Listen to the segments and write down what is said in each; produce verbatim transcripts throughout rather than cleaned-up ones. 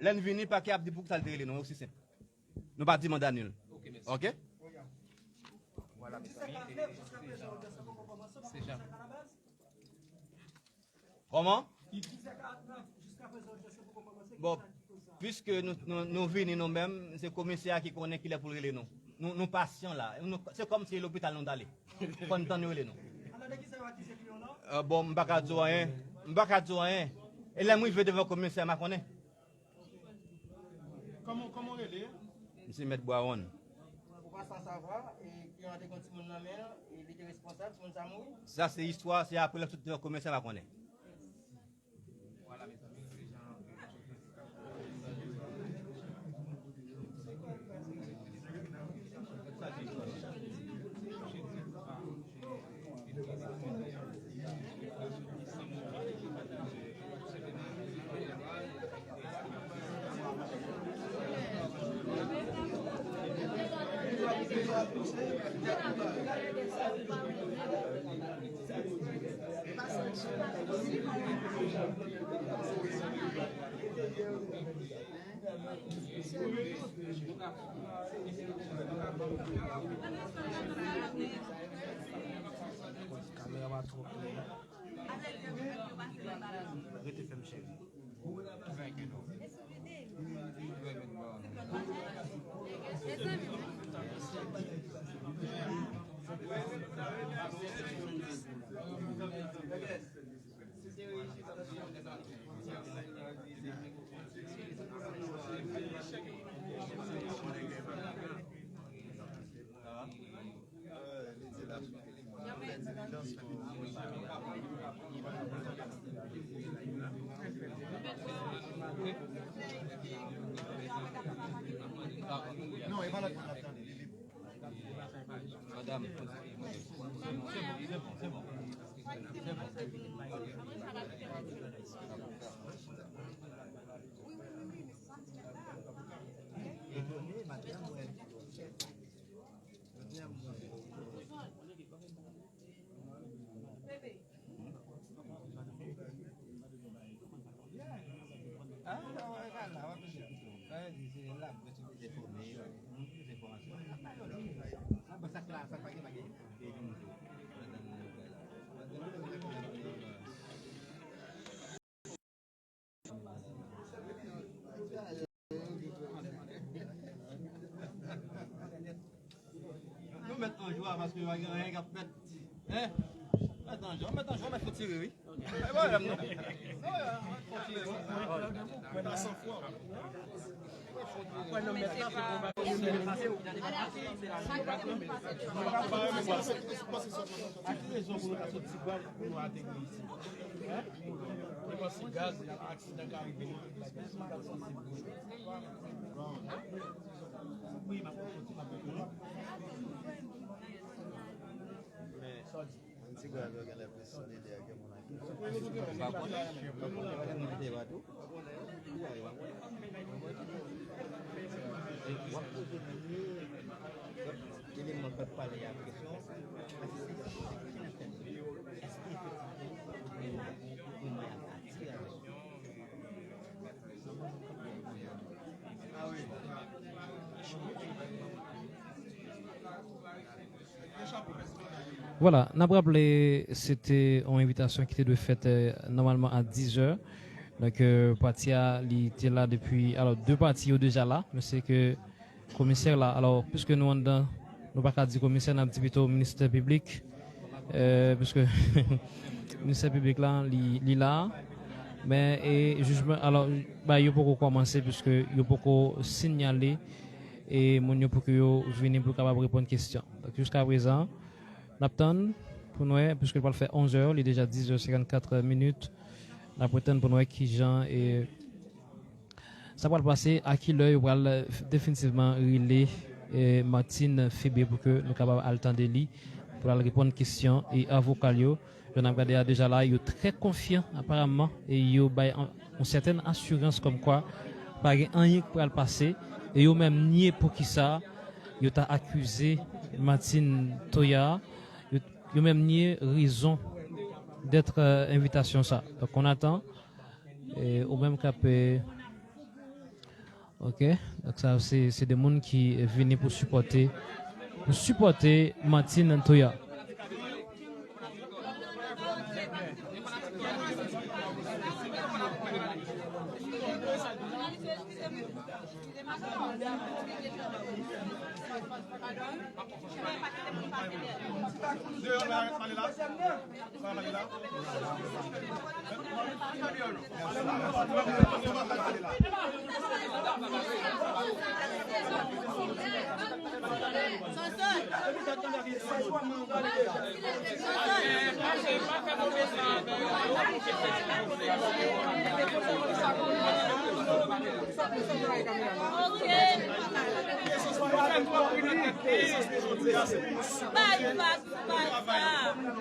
Lè n vini, pakè ap di pou ki sa l te rele nou, osi senp. Nou pa di manda nil. Ok? Kòman? Bon, piske nou, nou, nou vini nou menm, se komisè a ki konnen kilè pou l rele nou. Nou, nou pasyan la. Nou, se kòmsi se lopital nou t ale. Fò n tann yo rele nou. Euh, bon, m pa ka di w anyen. M pa ka di w anyen. E lè m rive devan komisè a, m a konnen. Kòman, kòman w rele? M se Mèt Bwawonn. Ou pa sa savwa, e, klyan an te gon timoun nan men l, e li te responsab, timoun sa mouri? Sa se istwa, se apre lè m sot devan komisè m a konnen. Kamera pa twò klè. Rete fèm, cheri. Non, e pa lòt moun ap tande, li lib. Madam. Etone, madanm, wè. Nou mèt an jwa paske yo pa gen anyen k ap fèt. Hein? Mèt an jwa, mèt an jwa, mèt fò tire, wi. E pwoblèm non. Ki rezon pou nou ta soti Gwal pou nou ateyi isi? Hein? Ou panse gaz, aksidan ka rive? Wi, m ap soti, m ap soti. Men, sa w di? Moun ti gwa yo genlè plis solidè ke moun ak. M pa konnen. M pa konnen. Mwen te pa tou. W ap poze premye eleman k ap pale a kesyon, èske se sa ki nan tèt li? Èske efektivman, kòman y ap atire avèk yo? Vwala, n ap raple, se te yon envitasyon ki te dwe fèt, eh, nòmalman a diz è. Donk, eh, pati a, li te la depi, alò, de pati yo deja la, men se ke komisè la, alò, piske nou anndan, nou pa ka di komisè, n ap di pito ministè piblik, eh, piske ministè piblik la, li, li la, men, e, jijman, alò, bagay yo poko kòmanse, piske yo poko sinyale, e, moun yo pou ke yo vini pou kapab reponn kesyon. Donk, jiska prezan, n ap tann pou n wè, piske l pral fè onz è, li deja diz è senkannkat minit, n ap tann pou n wè kijan, e, sa pral pase, a kilè yo pral, eh, definitivman rele, eh, Martine Febe pou ke nou kapab al tande li, pou l al reponn kesyon e avoka l yo. Jan n ap gade a deja la, yo trè konfyan, aparamman, e yo bay an, yon sètèn asirans kòmkwa pa gen anyen ki pral pase, e yo menm nye poukisa yo ta akize Martine Toya, yo, yo menm nye rezon dèt, eh, envitasyon sa. Donk, on attend, eh, ou menm k ap, eh, Ok, donk sa se se de moun ki vini pou sipòte pou sipòte Martine Toya.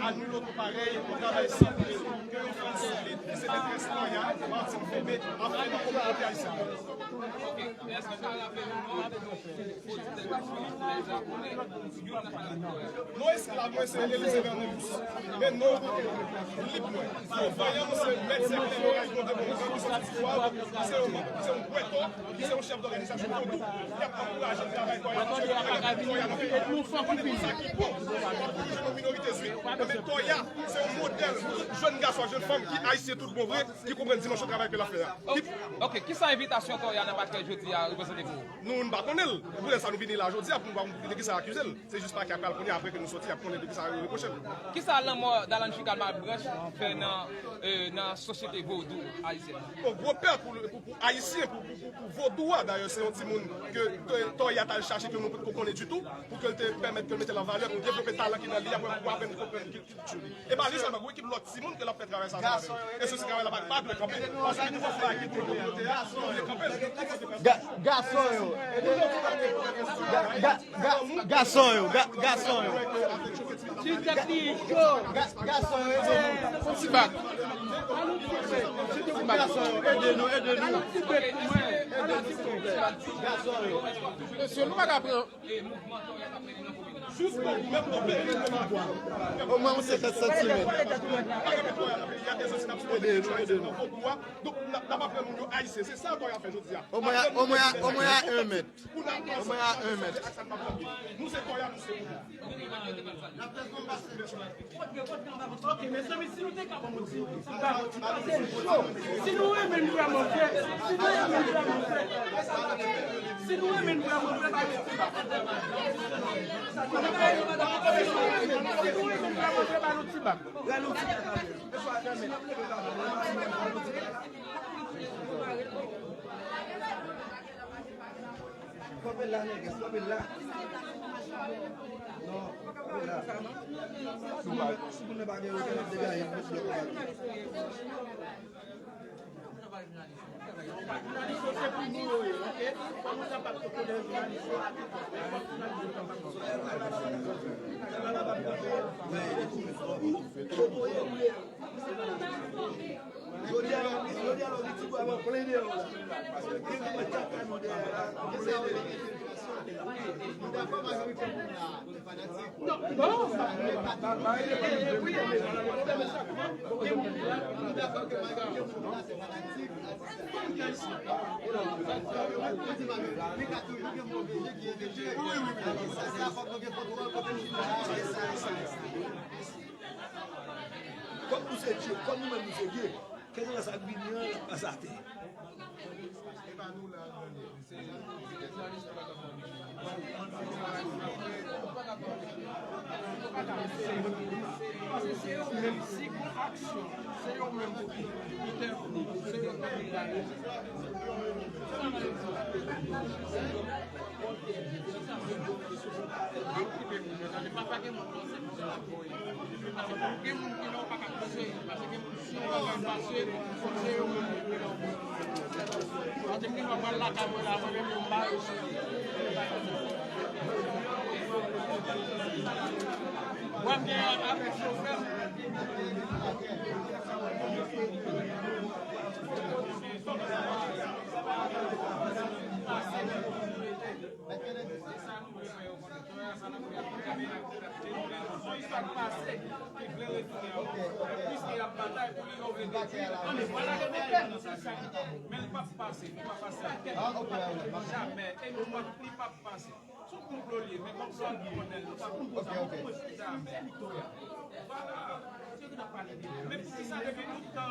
Anile tout parèy, yon travay senp, ke yon fanm solid, ki se metrès Toya, Martine Febe, ap fè nan kominote ayisyèn. Non esklav mwen se Eliezer Vernelus. Men non lib mwen. Non vanyan mwen se Mèt Sèklè Loray Bondye Bongan ki soti Ti Gwav, ki se yon, ki se yon pwètò, ki se yon chèf dòganizasyon vodou, ki ap ankouraje travay Toya, Toya nan peyi a. Konn sa ki bon, w ap dirije yon minorite zwi. Men Toya se yon modèl pou tout jèn gason ak jèn fanm ki ayisyen tout bon vre, ki konprann dimansyon travay ke l ap fè a. Ok, kisa envitasyon Toya nan pakè jodi a reprezante pou ou? Nou, nou pa konnen l. E poutèt sa nou vini la jodi a pou nou pa konnen de kisa yo akize l. Se jis pakè a pral konnen apre ke nou soti, y ap konnen de kisa yo repwoche l. Kisa lanmò Dalanjica Malbranche fè nan, euh, nan sosyete vodou ayisyèn? Yon gwo pèt pou, pou, pou Ayisyen, pou, pou, pou, pou vodou a. Dayè, se yon timoun ke, ke Toya t al chache ke nou potko konnen ditou, pou ke l te pèmèt ke l mete l an valè, pou devlope talan ki nan li a, pou, pou aprann konprann kilti li. E pa li sèlman, gon ekip lòt timoun ke l ap fè travay sa ansanm avè l. E se travay la pa, pa dwe kanpe. Paske nou fè ekip pou kominote a, nou dwe kanpe l. Ga-, gason yo. Ga-, ga-, ga-, gason yo. Ga-, gason yo. Ti tèt li cho. Ga-, gason yo, ede nou. Ti bak. Ti bak. Gason yo, ede nou, ede nou. Ede nou, silvouplè. Gason yo. Mesye, nou pa ka pran Omwen yon senkant santimèt. Ede nou, ede nou. Omwen a, omwen a, omwen a en mèt. Omwen a en mèt. Ok, mezanmi, si nou te ka ban m ti, ti bak, ti bak, se cho. Si nou renmen l vrèman vre, si nou renmen l vrèman vre, si nou renmen l vrèman vre, ba yo ti bak. Si nou renmen l vrèman vre, ba nou ti bak. Ba nou ti bak. Kanpe la, nègès, kanpe la. Non, kanpe la. Si moun nan, si moun nan pa gen wote, l ap degaje, l ap degaje. Jounalis yo, se pou nou yo ye, ok? Fò nou kapab kote jounalis yo. Jodi a, jodi a, lò, li ti bwa mwen plen deyò la. Paske gen moun chak kay nou dèyè la, plen deyò. Nou dakò majorite moun la, se fanatik. Non, non, sa, e, e, e, wi, e, e, e, gen moun, nou dakò ke majorite moun la, se fanatik. Wi, wi, wi. Sa, sa, fòk nou gen kontwòl kote nou ye. Kòm nou se Dye, kòm nou menm nou se Dye, kèlkeswa sa k vini an, l ap pase atè. Paske se yo menm, si gon aksyon, se yo menm ki, ki tèt li, se yo k ap gade. Gen moun ki la w pa ka konseye, paske gen moun si w pa ka pase, se yo menm ki la w. Paske m gen dwa pral lakay mwen la, mwen menm yon ba yo sou. Mwen m gen avèk chofè m. Sa k pase, ki vle retounen ankò. Piske y ap batay pou li, yo vle detwi l. Ann vwala ke te fè nan sa li. Men l p ap pase, li p ap pase ak kèk moun. Jamè. E nou p ap, li p ap pase. Se yon konplo li ye, men konplo a nou konnen l, nou p ap pran sa pou kont nou. Jamè. Vwala. Men poukisa depi tout tan,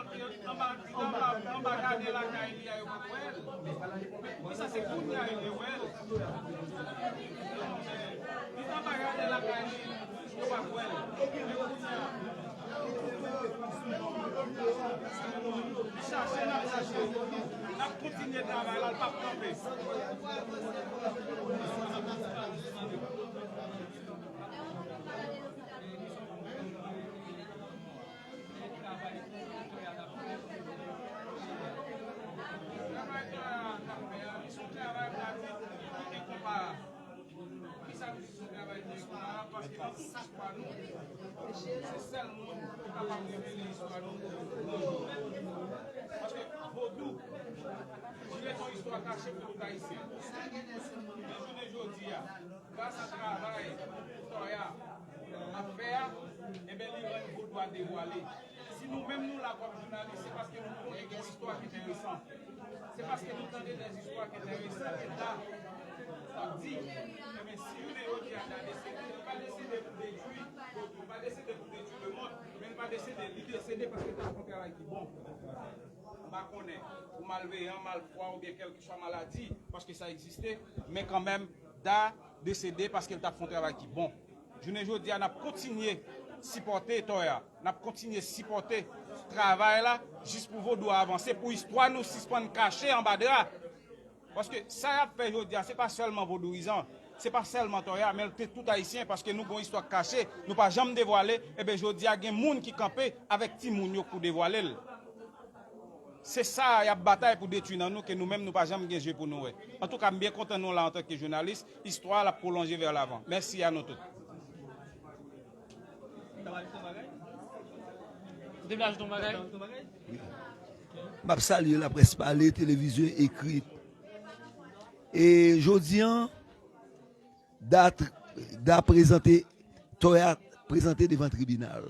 anba, anba, anba jaden lakay li a, yo pa kwè l? Men poukisa se kounye a yo te wè l? Li t anba jaden lakay li, yo pa kwè l. Men kounye a, li chache, n ap chache. N ap kontinye travay la, l p ap kanpe. Travay Toya ap fè a, li se yon travay pratik ki enkonparab. Poukisa nou di se yon travay ki enkonparab? Paske nan tout istwa nou, se sèl moun ki kapab revele istwa nou nan jounen. Paske vodou, li ret yon istwa kache pou tout Ayisyen. Men jounen jodi a, gras a travay Toya ap fè a, enben, li rann vodou a devwale. Si nou menm nou la kòm jounalis, se paske nou konnen gen istwa ki enteresan. Se paske nou tande de istwa ki enteresan ke ta, ta di, enben, si jounen jodi a ta desede, li pa desede pou detwi vodou, li pa desede pou detwi lemonn, men li pa desede, li desede paske ta fè yon travay ki bon. M pa konnen, ou malveyan, malfwa, oubyen kèlkeswa maladi, paske sa egziste, men kanmenm, ta desede paske l t ap fè yon travay ki bon. Jounen jodi a, n ap kontinye sipòte Toya. N ap kontinye sipòte travay la jis pou vodou a avanse, pou istwa nou sispann kache anba dra. Paske sa y ap fè jodi a, se pa sèlman vodouizan, se pa sèlman Toya, men l te tout Ayisyen, paske nou gon istwa k kache, nou pa janm devwale, enben jodi a gen moun ki kanpe avèk timoun yo pou devwale l. Se sa y ap batay pou detwi nan nou, ke nou menm nou pa janm gen je pou nou wè. Antouka, m byen kontan nou la antanke jounalis. Istwa a l ap pwolonje vè lavan. Mèsi a nou tout. Ou te vle ajoute yon bagay? M ap salye laprès pale, televizyon ekri. E jodi a, Da, Da prezante, Toya prezante devan tribinal.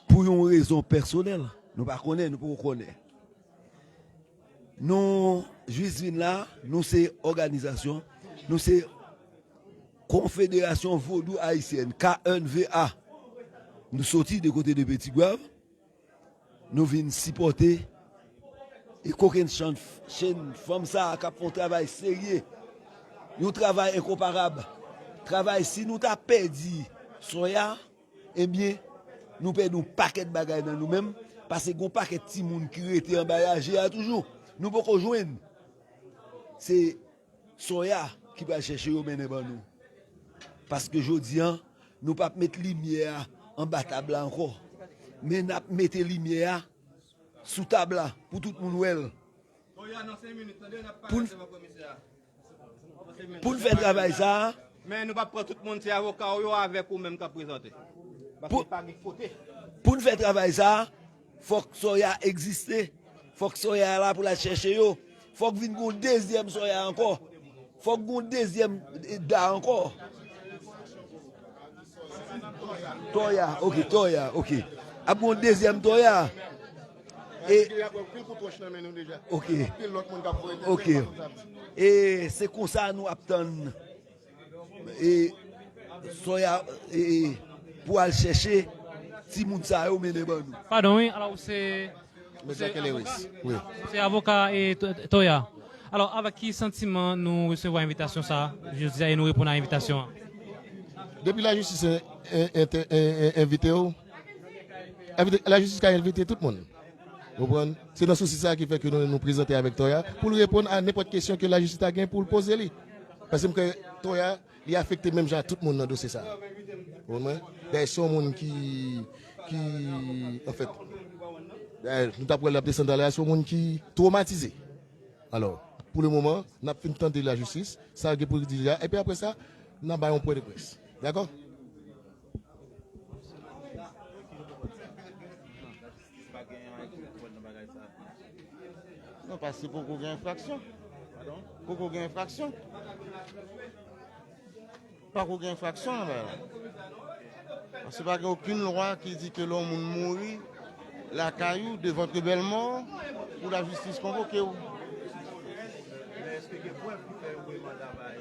Pou yon rezon pèsonèl, nou pa konnen, nou poko konnen. Nou jis vin la, nou se òganizasyon, nou se Konfederasyon Vodou Ayisyèn, K N V A. Nou soti de kote de Petit Goâve, nou vin sipòte e kokenn chan, chenn fanm sa a k ap fè yon travay serye, yon travay enkonparab. Travay, si nou ta pèdi Toya, ebyen, nou pèdi yon pakèt bagay nan nou menm, paske gon pakèt timoun ki rete anba raje a toujou. Nou poko jwenn. Se Toya ki pral chèche yo mennen ban nou. Paske jodi a, nou p ap met limyè a anba tab la ankò. Men n ap mete limyè a sou tab la pou tout moun wè l. Pou n, pou n fè travay sa a, men nou p ap pran tout moun, se avoka w yo avèk ou menm k ap prezante. Paske pou, pa gen kote. Pou n fè travay sa a, fòk Toya egziste. Fòk Toya la pou l al chèche yo. Fòk vin gon dezyèm Toya ankò. Fòk gon dezyèm, eh, Da ankò. Toya, ok, Toya, ok. Ap gon dezyèm Toya. E, ok. Ok. E se konsa nou ap tann e Toya, e, pou al chèche timoun sa yo mennen ban nou. Padon, wi, alò, ou se, ou se avoka? Wi. Ou se avoka e To-, Toya. Alò, avèk ki santiman nou resevwa envitasyon sa a jodi a e nou reponn a envitasyon an? Depi lajistis en-, en-, en-, en-, envite w, envite, lajistis ka envite tout moun. Ou konprann? Se nan sousi sa a ki fè ke nou, nou prezante avèk Toya pou l reponn a nenpòt kesyon ke lajistis ta gen pou l poze li. Paske m kwè Toya, li afekte menm jan ak tout moun nan dosye sa a. Ou konprann mwen? Dayè, se yon moun ki, ki, anfèt, dayè, nou t ap wè l ap desann talè a, se yon moun ki twomatize. Alò, pou le moman, n ap fin tande lajistis, sa l gen pou l di la, epi apre sa, n a bay yon pwen de près. Dakò? Non, paske poko gen enfraksyon. Poko gen enfraksyon. Pa ko gen enfraksyon nan bagay la. Paske pa gen okenn lwa ki di ke lè yon moun mouri lakay ou, de votre belle mort, pou lajistis konvoke w. Men èske gen prèv ki fè yo voye manda bay?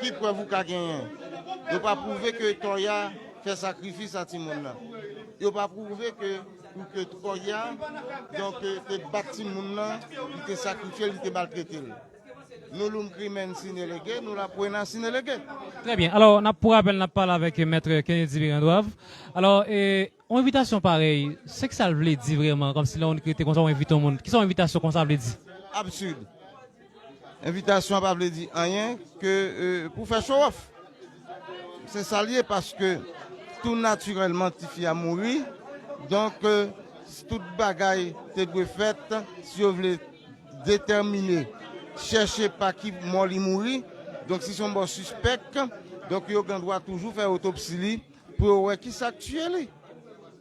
Ki prèv ou ka genyen? Yo pa pwouve ke Toya fè sakrifis a timoun nan. Yo pa pwouve ke, ke Toya, donk, te bat timoun nan, li te sakrifye l, li te maltrete l. Nulum crimen sine lege, nulla poena sine lege. Trè byen. Alò, n ap, pou rapèl, n ap pale avèk Mèt Kennedy Birendrav. Alò, e, yon envitasyon parèy, se ki sa l vle di vrèman? Kòmsi lè yon rete konsa, ou envite yon moun. Kisa yon envitasyon konsa vle di? Absid. Envitasyon an pa vle di anyen ke, e, pou fè show off. Se sa l ye, paske tou natirèlman tifi a mouri. Donk, e, tout bagay te dwe fèt, si yo vle detèmine, chèche pa ki mò li mouri. Donk, si se yon mò sispèk, donk yo gen dwa toujou fè otopsi li pou yo wè ki sa k tiye li.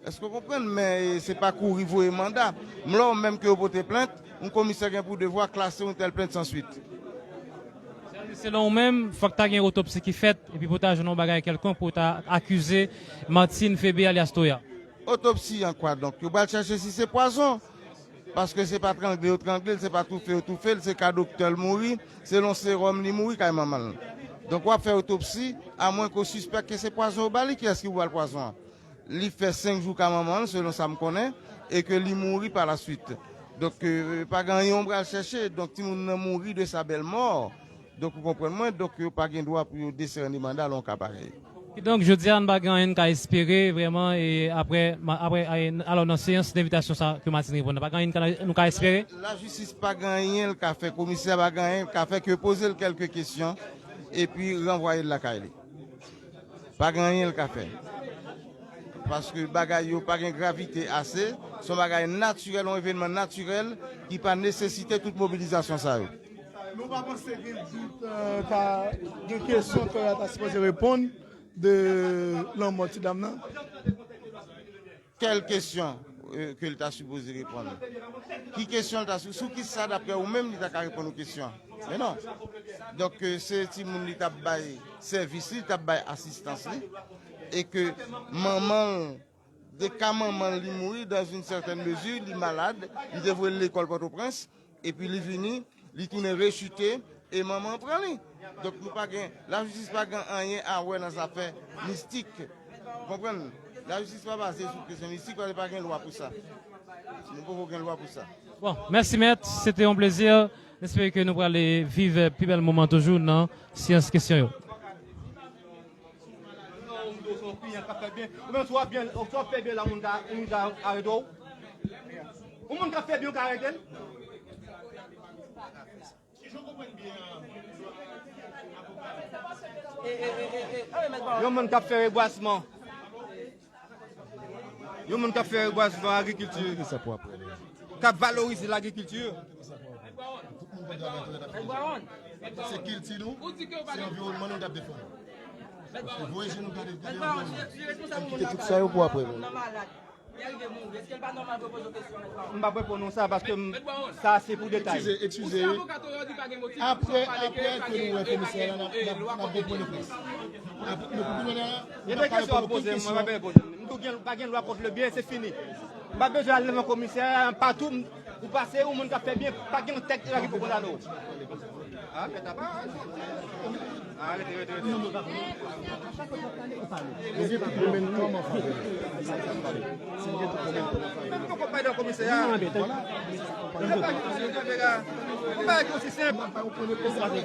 Èske w konprann? Men, e, se pa kouri voye manda. M lè w menm ke yo pote plent, yon komisè gen pou devwa klase yon tèl plent san swit. Selon ou menm, fòk ta gen otopsi ki fèt, epi pou ta jwenn yon bagay kèlkonk pou ta akize Martine Febe alyas Toya. Otopsi an kwa donk? Yo pral chèche si se pwazon. Paske se pa trangle yo trangle l, se pa toufe yo toufe l, se ka doktè l mouri, se lon sewòm li mouri kay manman l. Donk w ap fè otopsi, amwen ke w sispèk ke se pwazon yo ba li, kiyès ki pou ba l pwazon an? Li fè senk jou ka manman l, selon sa m konnen, e ke li mouri pa la swit. Donk, e, pa gen anyen yo pral chèche. Donk, timoun nan mouri de sa bèl mò. Donk, ou konprann mwen, donk, yo pa gen dwa pou yo desène manda lè yon ka parèy. Kidonk, jodi a, nou pa gen anyen n ka espere vrèman, e apre, ma-, apre, e, alò, nan seyans denvitasyon sa ke Martine reponn nan, pa gen anyen n ka, nou ka espere? Lajistis pa gen anyen l ka fè, komisè a pa gen anyen l ka fè ke poze l kèlke kesyon, epi ranvwaye l lakay li. Pa gen anyen l ka fè. Paske bagay yo pa gen gravite ase. Se yon bagay natirèl, yon evènman natirèl ki pa nesesite tout mobilizasyon sa yo. Nou pa panse gen dout, e, ka gen kesyon ke yo ta sipoze reponn de lanmò ti dam nan? Kèl kesyon, e, ke l ta sipoze reponn? Ki kesyon l ta sou, sou ki sa, daprè ou menm, li ta ka reponn ou kesyon? Men non. Donk, e, se timoun li t ap bay sèvis li, li t ap bay asistans li, e ke manman l, de ka manman l, li mouri dans une certaine mesure, li malad, li te voye l lekòl Pòtoprens, epi li vini, li tounen rechite, e manman an pran li. Donk nou pa gen, lajistis pa gen anyen a wè nan zafè mistik. Ou konprann? Lajistis pa baze sou kesyon mistik, paske pa gen lwa pou sa. Nou poko gen lwa pou sa. Bon, mèsi mèt, se te yon plezi. N espere ke nou prale viv pi bèl moman toujou nan seyans kesyon yo. Ou menm si w ap byen, si w ap fè byen la, moun ka, moun ka arete w. Yon moun k ap fè byen, ou ka arete l. Yon moun k ap fè rebwazman. Yon moun k ap fè rebwazman, agrikilti. K ap valorize lagrikilti. Se kilti nou, se anviwònman nou t ap defann. Paske voye je nou gade, gade anviwònman. Kite tout sa yo pou apre nou. M p ap reponn ou sa paske m, sa se pou detay. Eskize, eskize, wi. Apre, apre ke nou wè komisè a la, n ap, n ap, n ap gen pwen de près. Apre, men pou kounye a, gen de kesyon ap poze m, mwen pa reponn. M tou gen, pa gen lwa kont le byen, se fini. M pa bezwen al devan komisè a, patou m, ou pase, ou moun k ap fè byen, pa gen yon tèt la ki poko la non. Ah, mèt apa. Ah, rete, rete, rete. Li gen tout momentum an favè. Si li gen tout momentum an favè. Mwen poko pale de komisè a. Mwen pa gen osi senp.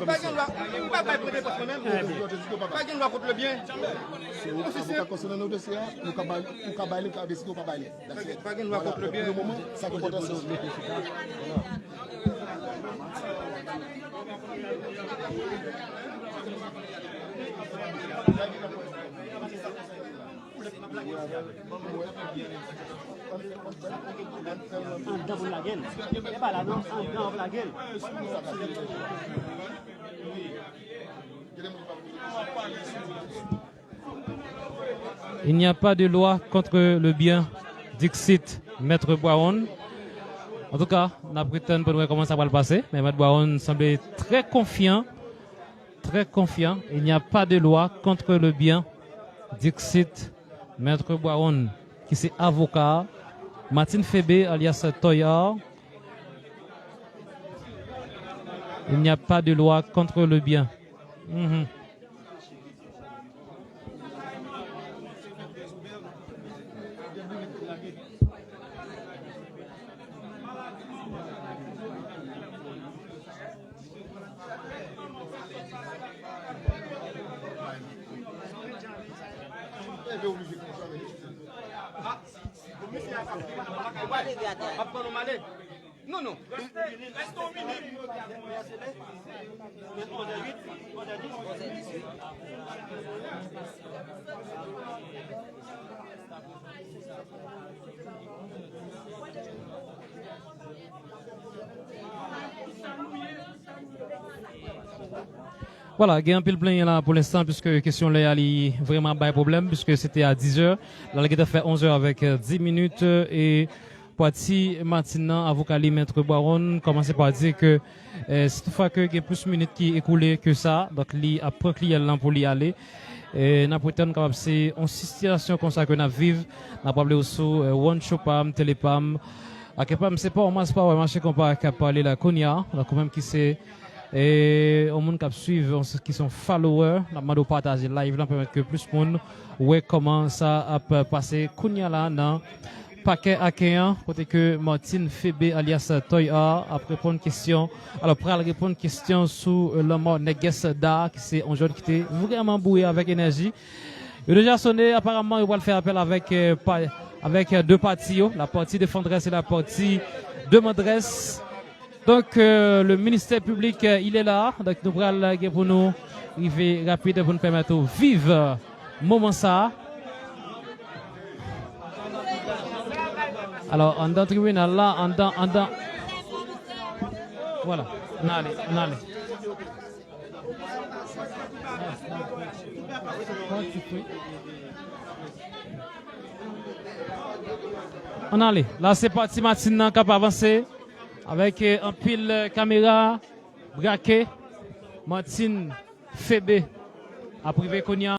Pa gen lwa, m pa bay pran depans mwen menm. Pa gen lwa kont le byen. Se ou avoka konsènan nou dosye a, nou ka bay, ou ka bay li, ou ka deside ou pa bay li. Pa gen lwa kont le byen. Pou le moman, sa ki enpòtan se Anndan pou lage l. E pa la non, anndan w ap lage l. Il n'y a pas de loi contre le bien, dixit Maître Bwawonn. Antouka, n ap ret tann pou n wè kòman sa pral pase. Men Maître Bwawonn sanble trè konfyan. très confiant, il n'y a pas de loi contre le bien, dixit Maître Bwawonn, ki se avoka Martine Febe, alyas Toyar. Il n'y a pas de loi contre le bien. Mhm. Non, non. Reste, reste yon minit. Vwala, gen anpil plenyen la pou lenstan, piske kesyon lè a li vrèman bay pwoblèm, piske se te a diz è, la l gentan fè onz è avèk, euh, dis minit, euh, e pati Martine nan, avoka li, Mèt Bwawonn, kòmanse pa di ke, eh, si toutfwa ke gen plis minit ki ekoule ke sa, donk li ap pran kliyan l lan pou li ale. E n ap pretann kapab se yon sitiyasyon konsa ke n ap viv. N ap raple w sou, eh, One Show pa m, Tele pa m, ak pa m, se pa w, mwen se pa w, mache konpa k ap pale la kounye a, donk ou menm ki se e yon moun k ap swiv, yon, ki se yon follower, n ap mande w pataje live lan, pèmèt ke plis moun wè kòman sa ap pase kounye a la nan pakè Aken an, kote ke Martine Febe alyas Toy Art ap reponn kesyon, alò, pral reponn kesyon sou, euh, lanmò Nègès Da, ki se yon jèn ki te vrèman boure avèk enèji. Yo deja sone, aparamman, yo pral fè apèl avèk, euh, pa, avèk, euh, de pati yo, la partie défendresse et la partie demanderesse. Donk, euh, le ministè piblik, euh, il est là. Donk, nou pral gen pou nou rive rapid pou nou pèmèt ou viv, euh, moman sa a. Alò, anndan tribinal la, anndan, anndan. Vwala, ann ale, ann ale. Ann ale. La, se pati Martine nan k ap avanse avèk, eh, anpil, eh, kamera brake. Martine Febe ap rive kounye a.